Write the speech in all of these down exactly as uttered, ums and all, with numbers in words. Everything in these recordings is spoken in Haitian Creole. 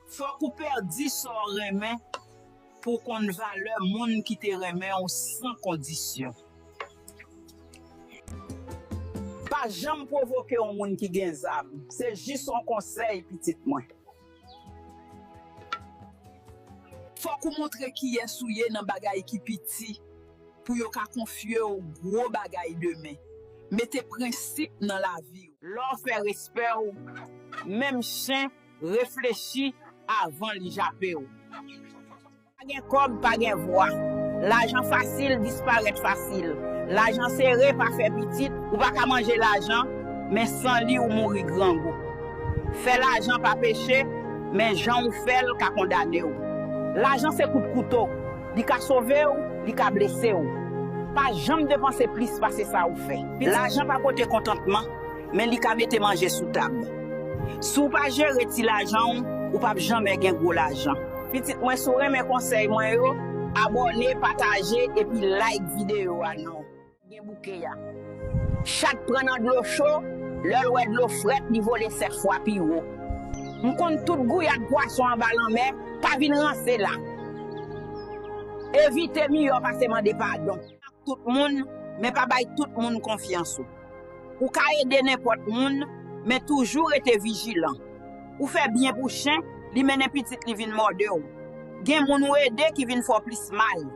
Fòk ou pèdi sa w renmen pou w konn valè moun ki te renmen w san kondisyon. Pa janm pwovoke yon moun ki gen zam. Se jis yon konsèy, pitit mwen. Fòk ou montre kiyès ou ye nan bagay ki piti pou yo ka konfye w gwo bagay demen. Mete prensip nan lavi w. Lè w fè respè w, menm chen reflechi avan li jape w. Pa gen kòb, pa gen vwa. Lajan fasil disparèt fasil. Lajan sere pa fè pitit, ou pa ka manje lajan, men san li ou mouri grangou. Fè lajan pa peche, men jan ou fè l ka kondane w. Lajan se kout kouto, li ka sove w, li ka blese w. Pa janm depanse plis pase sa ou fè. Lajan pa pote kontantman, men li ka mete manje sou tab. Si w pa jere ti lajan w, ou p ap janmen gen gwo lajan. Pitit mwen, si w renmen konsèy mwen yo, abòne, pataje, epi like videyo a non. Gen bouke a. Chat pran nan dlo cho, lè l wè dlo frèt, li vole sèt fwa pi wo. M konn tout gouyad pwason anba lanmè, pa vin ranse la. Evite miyò pase mande padon. Tout moun, men pa bay tout moun konfyans ou. Ou ka ede nenpòt moun, men toujou rete vijilan. Ou fè byen pou chen, li mennen pitit li vin mòde w. Gen moun ou ede ki vin fè w plis mal.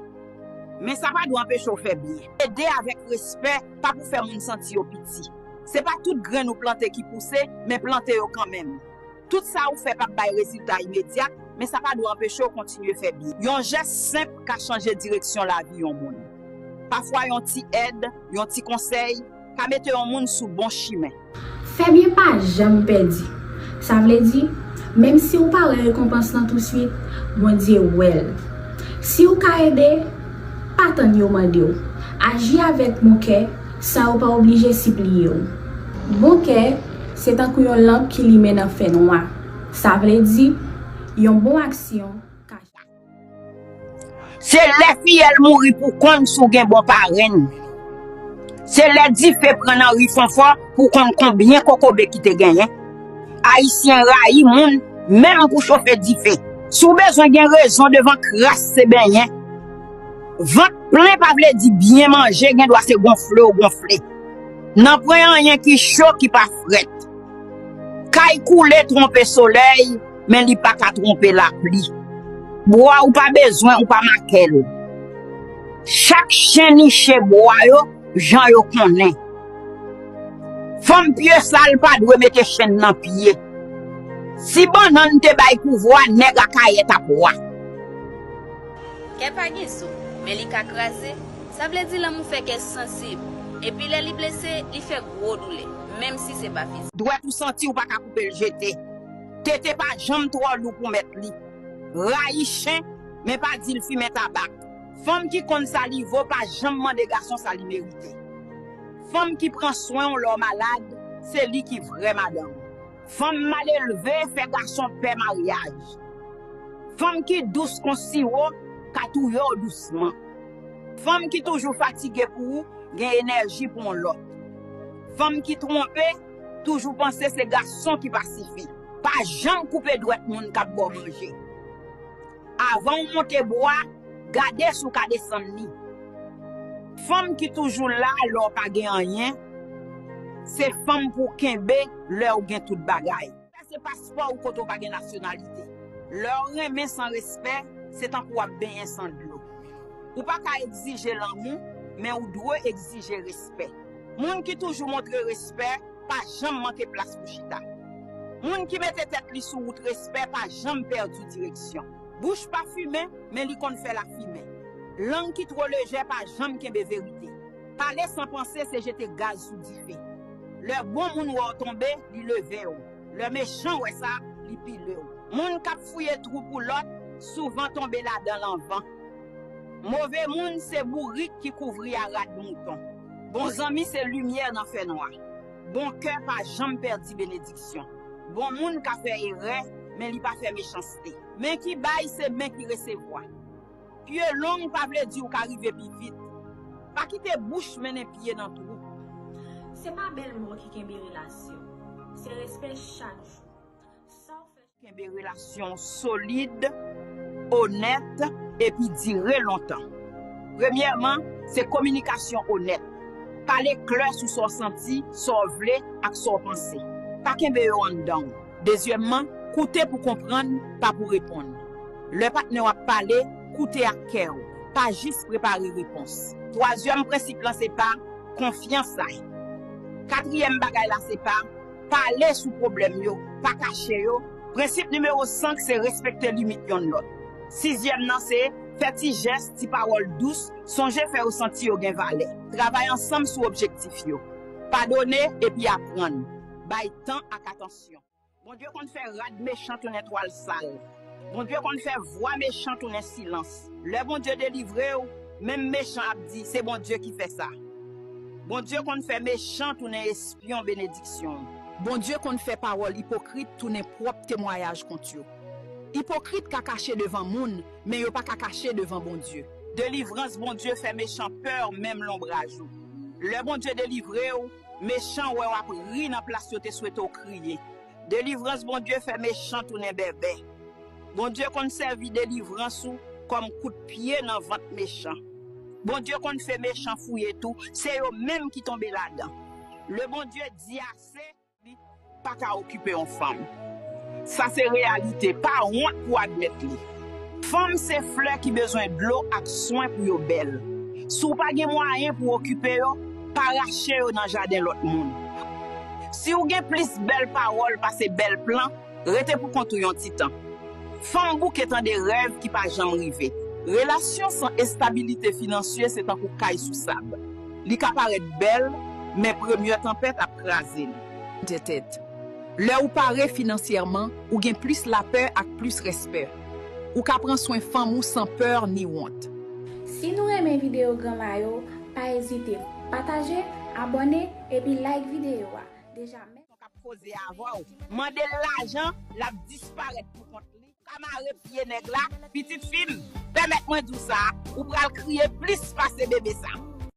Men sa pa dwe anpeche w fè byen. Ede avèk respè, pa pou fè moun santi yo piti. Se pa tout grenn ou plante ki pouse, men plante yo kanmenm. Tout sa ou fè p ap bay rezilta imedyat, men sa pa dwe anpeche w kontinye fè byen. Yon jès senp ka chanje direksyon lavi yon moun. Pafwa yon ti èd, yon ti konsèy, ka mete yon moun sou bon chimen. Fè byen pa janm pèdi. Sa vle di, menm si w pa wè rekonpans lan touswit, Bondye wè l. Si w ka ede, pa tann yo mande w. Aji avèk bon kè, san yo pa oblije sipliye w. Bon kè, se tankou yon lanp ki limen nan fènwa. Sa vle di, yon bon aksyon ka. Se lè fiyèl mouri pou konn si w gen bon parenn. Se lè dife pran nan ri Fonfò pou konn konbyen kokobe ki te genyen. Ayisyen rayi moun, menm pou chofe dife. Si w bezwen gen rezon devan kras se benyen. Vant plen pa vle di byen manje, gen dwa se gonfle w gonfle. Nanpwen anyen ki cho ki pa frèt. Kay koule twonpe solèy, men li pa ka twonpe lapli. Bwa ou pa bezwen, ou pa make l. Chak chen niche bwa yo, jan yo konnen. Fanm pye sal pa dwe mete chenn nan pye. Si bannann te bay pouvwa, nèg Akayè t ap wa. Kè pa gen zo, men li ka kraze. Sa vle di lanmou fè kè sansib. Epi lè li blese, li fè gwo doulè, menm si se pa fizik. Dwèt ou santi ou pa ka koupe l jete. Tete pa janm twò lou pou mèt li. Rayi chen, men pa di l fimen tabak. Fanm ki konn sa li vo pa janm mande gason sa li merite. Fanm ki pran swen w lè w malad, se li ki vrè madanm. Fanm mal elve fè gason pè maryaj. Fanm ki dous kon siwo ka touye w dousman. Fanm ki toujou fatige pou ou gen enèji pou yon lòt. Fanm ki twonpe toujou panse se gason ki pa sifi. Pa janm koupe dwèt moun k ap ba w manje. Avan w monte bwa, gade si w ka desann li. Fanm ki toujou la lè w pa gen anyen, se fanm pou w kenbe lè w gen tout bagay. Sa se paspò ou kote w pa gen nasyonalite. Lè w renmen san respè, se tankou w ap benyen san dlo. Ou pa ka egzije lanmou, men ou dwe egzije respè. Moun ki toujou montre respè pa janm manke plas pou chita. Moun ki mete tèt li sou wout respè pa janm pèdi direksyon. Bouch pa fimen, men li konn fè lafimen. Lang ki twò lejè pa janm kenbe verite. Pale san panse se jete gaz sou dife. Lè bon moun wè w tonbe, li leve w. Lè mechan wè sa, li pile w. Moun k ap fouye twou pou lòt, souvan tonbe ladan l anvan. Move moun se bourik ki kouvri a rad mouton. Bon zanmi se limyè nan fènwa. Bon kè pa janm pèdi benediksyon. Bon moun ka fè erè, men li pa fè mechanste. Men ki bay se men ki resevwa. Pye long pa vle di w ka rive pi vit. Pa kite bouch mennen pye nan twou. Se pa bèl mo ki kenbe relasyon. Se respè chak jou. Sa w fè Kenbe relasyon solid, onèt, epi dire lontan. Premyèman, se kominikasyon onèt. Pale klè sou sa w santi, sa w vle, ak sa w panse. Pa kenbe yo anndan w. Dezyèmman, koute pou konprann, pa pou reponn. Lè patnè w ap pale, koute ak kè w, pa jis prepare repons. Twazyèm prensip lan se pa konfyans la. Katriyèm bagay la se pa pale sou pwoblèm yo, pa kache yo. Prensip nimewo senk se respekte limit yonn lòt. Sizyèm nan se fè ti jès, ti pawòl dous, sonje fè yo santi yo gen valè. Travay ansanm sou objektif yo. Padone epi aprann. Bay tan ak atansyon. Bondye konn fè rad mechan tounen twal sal. Bondye konn fè vwa mechan tounen silans. Lè Bondye delivre w, menm mechan ap di, "Se Bondye ki fè sa." Bondye konn fè mechan tounen espyon benediksyon. Bondye konn fè pawòl ipokrit tounen pwòp temwayaj kont yo. Ipokrit ka kache devan moun, men yo pa ka kache devan Bondye. Delivrans Bondye fè mechan pè menm lonbraj ou. Lè Bondye delivre w, mechan wè w ap ri nan plas yo te swete w kriye. Delivrans Bondye fè mechan tounen bèbè. Bondye konn sèvi delivrans ou kòm kout pye nan vant mechan. Bondye konn fè mechan fouye tou, se yo menm ki tonbe ladan. Lè Bondye di ase, li pa ka okipe yon fanm. Sa se reyalite, pa wont pou admèt li. Fanm se flè ki bezwen dlo ak swen pou yo bèl. Si w pa gen mwayen pou w okipe yo, pa rache yo nan jaden lòt moun. Si w gen plis bèl pawòl pase bèl plan, rete pou kont ou yon ti tan. Fanm bouke tande rèv ki pa janm rive. Relasyon san estabilite finansye se tankou kay sou sab. Li ka parèt bèl, men premyè tanpèt ap kraze l. Tèt. Lè ou pare finansyèman, ou gen plis lapè ak plis respè. Ou ka pran swen fanm ou san pè ni wont. Si nou renmen videyo Granma yo, pa ezite pataje, abòne, epi like videyo a. Deja, mè- K ap koze avè w, mande l lajan, l ap disparèt pou kont li. Ou ka mare pye nèg la, pitit fi m, pèmèt mwen di w sa, ou pral kriye plis pase bebe sa.